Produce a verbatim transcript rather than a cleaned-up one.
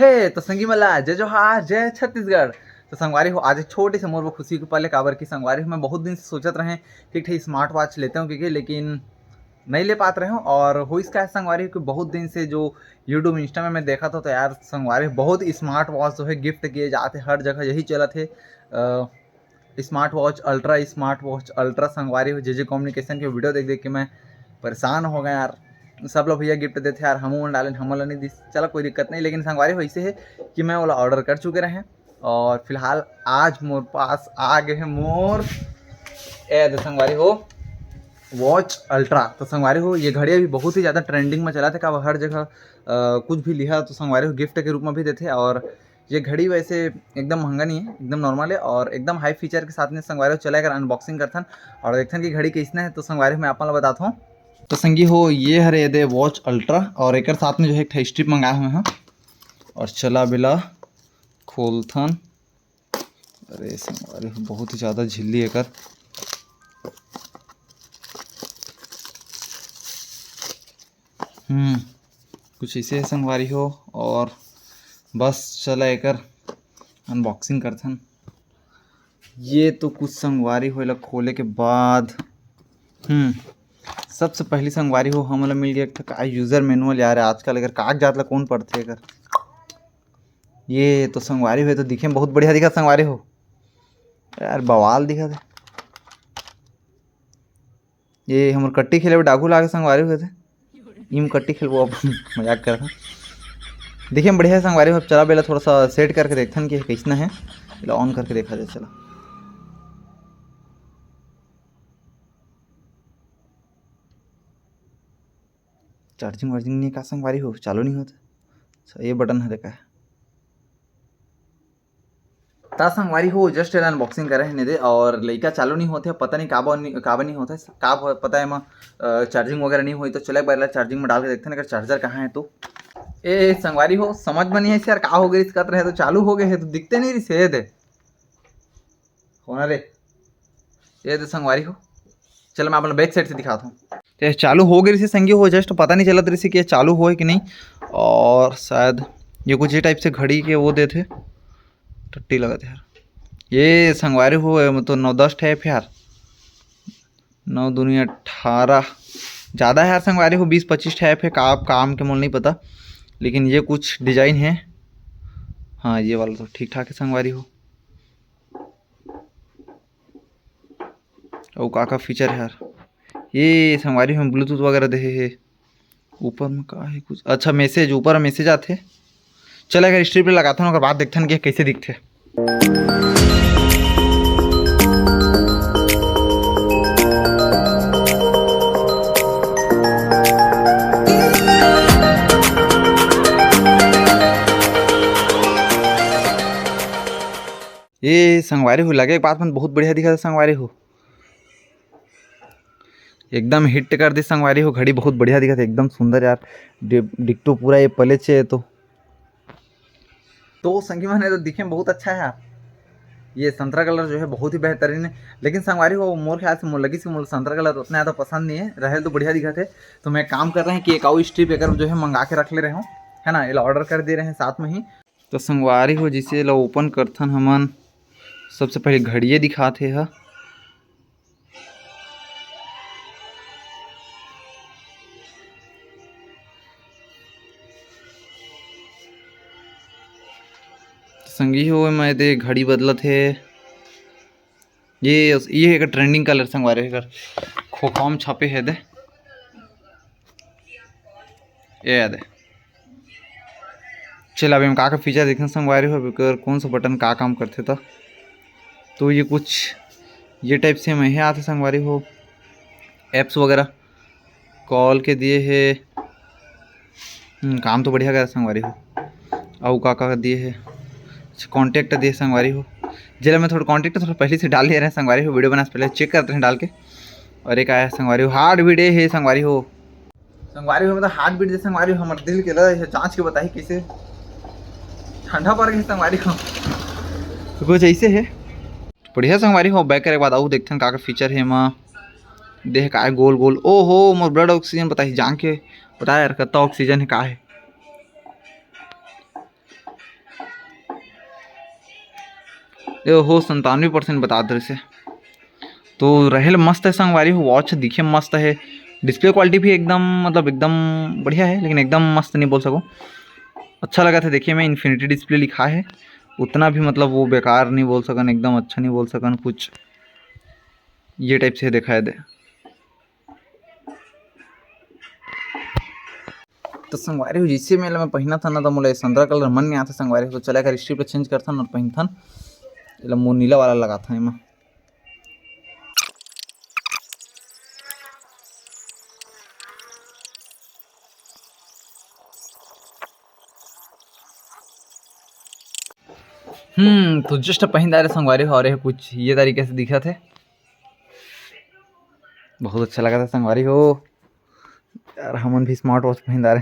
हे तो संगी मन ला जय जोहार, जय छत्तीसगढ़। तो संगवारी हो, आज एक छोटे से मोर बर खुशी के पल हे, काबर कि संगवारी हो, मैं बहुत दिन से सोचत रहें कि एक ठे स्मार्ट वॉच लेते हूँ क्योंकि, लेकिन नहीं ले पात रहे हूँ। और होइस का है संगवारी हो कि बहुत दिन से जो YouTube, Insta में मैं देखा था, तो यार संगवारी हो, बहुत स्मार्ट वॉच जो है गिफ्ट किए जाते हर जगह, यही चलत है। Smart watch ultra, smart watch ultra संगवारी हो, जे जे कम्युनिकेशन के वीडियो देख देख के मैं परेशान हो गया यार। सब लोग भैया गिफ्ट देते यार, हमू मन डालेन, हमन ला नहीं दिस। चला कोई दिक्कत नहीं, लेकिन संगवारी हो ऐसे है कि मैं ओला ऑर्डर कर चुके रहें और फिलहाल आज मोर पास आ गए हैं मोर ए दे संगवारी हो वॉच अल्ट्रा। तो संगवारी हो, ये घड़ी अभी बहुत ही ज़्यादा ट्रेंडिंग में चला थे, का हर जगह अ, कुछ भी लिहा तो संगवारी हो गिफ्ट के रूप में भी देते। और ये घड़ी वैसे एकदम महंगा नहीं है, एकदम नॉर्मल है और एकदम हाई फीचर के साथ में संगवारी हो। चला अगर अनबॉक्सिंग करथन और देखथन कि घड़ी कैसना है, तो संगवारी हो मैं आप मन ला बताता हूँ। तो संगी हो, ये हरे दे वॉच अल्ट्रा और एकर साथ में जो है एक ठा स्ट्रिप मंगाए हुए हैं और चला बेला खोलथन। अरे संगवारी हो, बहुत ही ज़्यादा झिल्ली एकर। हम्म, कुछ ऐसे है संगवारी हो। और बस चला एकर अनबॉक्सिंग करथन। ये तो कुछ संगवारी हो, एला खोले के बाद हम्म, सबसे पहली संगवारी हो, हमन ला मिल गया एक ठा का यूजर मैनुअल। यार आजकल एकर कागजात ला कौन पढ़थे एकर। ये तो संगवारी हो, ये तो दिखे में बहुत बढ़िया दिखत संगवारी हो। यार बवाल दिखत हे। ये हमर कट्टी खेले बर डाकू लागे संगवारी हो थे। इम कट्टी खेलबो अपन। मजाक करत हन। दिखे में बढ़िया हे संगवारी हो। अब चला बेला थोड़ा सा सेट करके देखथन कि कैसना है। एला ऑन करके देखा जाए, चला। चार्जिंग वार्जिंग नहीं का संगवारी हो, चालू नहीं होता। अच्छा, ये बटन हरे का। ता संगवारी हो, जस्ट एला अनबॉक्सिंग करे हे ने दे और लइका चालू नहीं होते, पता नहीं काबर नहीं, काबर नहीं होता, का भ-, पता है एमा अ, चार्जिंग वगैरह नहीं होई तो चले एक बार एला चार्जिंग में डाल के देखते हैं अगर चार्जर कहाँ है तो। ए संगवारी हो, समझ में नहीं है यार, का हो गई, इसका तो चालू हो गए है तो दिखते नहीं रही से दे। कौन रे? ये दे संगवारी हो, चल मैं अपन बैक साइड से दिखाता हूँ। तो ये चालू हो गई रही संगी हो, जस्ट पता नहीं चलत रही कि ये चालू हो कि नहीं। और शायद ये कुछ ये टाइप से घड़ी के वो देथे, टट्टी लगत हे यार। ये संगवारी हो, ये तो नौ दस ठे ऐप हे यार। नौ दूनी अठारह, ज़्यादा हे यार संगवारी हो, बीस पच्चीस ठे ऐप हे। का काम के मोल नहीं पता, लेकिन ये कुछ डिजाइन है। हाँ, ये वाला तो ठीक ठाक है संगवारी हो। अउ का का फीचर है यार, ये संगवारी हो ब्लूटूथ वगैरह देहे हे। ऊपर में का है कुछ, अच्छा मैसेज, ऊपर मैसेज आथे। चल अगर स्ट्रिप लगाथन ओकर बाद देखथन कि कैसे दिखथे। ये संगवारी हो लगे एक बात मन बहुत बढ़िया दिखत हे संगवारी हो, एकदम हिट कर दिस संगवारी हो। घड़ी बहुत बढ़िया दिखत हे, एकदम सुंदर यार। डि-, डिक्टो पूरा ये पले चे तो। तो संगी मन, ये तो दिखे में बहुत अच्छा है यार। ये संतरा कलर जो है बहुत ही बेहतरीन है, लेकिन संगवारी हो मोर ख्याल से मोर लगी से मोर संतरा कलर उतना ज़्यादा पसंद नहीं है, रहे तो बढ़िया दिखत है। तो मैं काम कर रहे हैं कि एक आउ स्ट्रिप एकर जो है मंगा के रख ले रहे हूँ, है ना, एला ऑर्डर कर दे रहे हैं साथ में ही। तो संगवारी हो, जैसे एला ओपन करथन हमन, सबसे पहले घड़िए दिखात हे ह। संगी हो, मैं दे घड़ी बदलत हे। ये, ये एक ट्रेंडिंग कलर संगवारी हो, एकर खोखा म छापे हे दे। ये दे। चल, अब एमा का का फीचर देखन संगवारी हो, एकर कौन सा बटन का काम करथे त। तो ये कुछ ये टाइप से में हे आथे संगवारी हो, एप्स वगैरह कॉल के दिए हे। हम्म, काम तो बढ़िया करे संगवारी हो। अउ का का दिए हे, अच्छा कॉन्टैक्ट दिए संगवारी हो, जेला मैं थोड़ा कॉन्टैक्ट थोड़ा पहले से डाल ले रहे संगवारी हो, वीडियो बनाने से पहले चेक करते हैं डाल के। और एक आया संगवारी हो, हार्ट बीट हे संगवारी हो। संगवारी हो, मतलब हार्ट बीट दे संगवारी हो, हमर दिल के लय हे, जांच के बताही कैसे ठंडा पड़ गए संगवारी हो। तो कुछ ऐसे है। बढ़िया संगवारी हो, बैक करे के बाद आऊ देखथन का का फीचर हे एमा। देह का गोल गोल, ओहो मोर ब्लड ऑक्सीजन बताही, जान के बताया यार कत्ता ऑक्सीजन है का है। ये हो, संतानवे परसेंट बता दे से। तो रहेल मस्त है संगवारी हो, वॉच दिखे मस्त है, डिस्प्ले क्वालिटी भी एकदम, मतलब एकदम बढ़िया है, लेकिन एकदम मस्त नहीं बोल सको। अच्छा लगा था देखिए, मैं इन्फिनिटी डिस्प्ले लिखा है, उतना भी मतलब वो बेकार नहीं बोल सकन, एकदम अच्छा नहीं बोल सकन कुछ, ये टाइप से दिखाया दे। तो संगवारी हो, जैसे मैं मैं पहिना था ना, तो मोला संतरा कलर मन नहीं आता संगवारी हो। तो चला कर स्ट्रिप चेंज करथन और पहिनथन, एला मोर नीला वाला लगाथन एमा। हम्म तो जस्ट पहिन डारे संगवारी हो, और ये कुछ ये तरीके से दिखत है। बहुत अच्छा लगा था संगवारी हो। यार हमन भी स्मार्ट वॉच पहिन डारे।